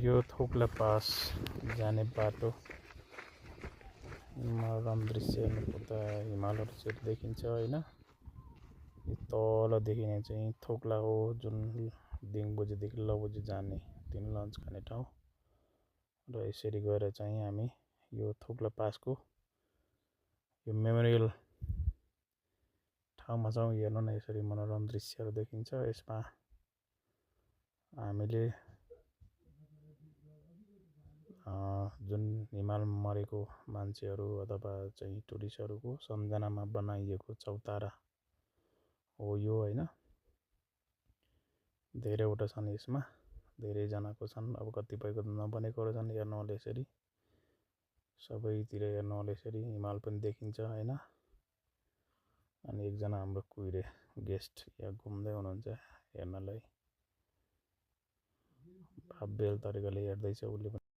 यो थोक्ला पास जाने बाटो मनोरम दृश्य हेर्नुपर्दा हिमालहरू चाहिँ देखिन्छ होइन। यो तल देखिने चाहिँ थोक्ला हो, जुन दिङबुझीदेखि लबुझी जाने दिन लन्च खाने ठाउँ। र यसरी गएर चाहिँ हामी यो थोक्ला पासको यो मेमोरियल ठाउँमा छौँ। हेर्नु न यसरी मनोरम दृश्यहरू देखिन्छ। यसमा हामीले जुन हिमालमा मरेको मान्छेहरू अथवा चाहिँ टुरिस्टहरूको सम्झनामा बनाइएको चौतारा हो यो होइन। धेरैवटा छन्, यसमा धेरैजनाको छन्। अब कतिपयको नबनेकोहरू छन्। हेर्नु होला यसरी सबैतिर हेर्नु होला यसरी हिमाल पनि देखिन्छ होइन। अनि एकजना हाम्रो कुहिरे गेस्ट यहाँ घुम्दै हुनुहुन्छ हेर्नलाई, भव्य तरिकाले हेर्दैछ उसले पनि।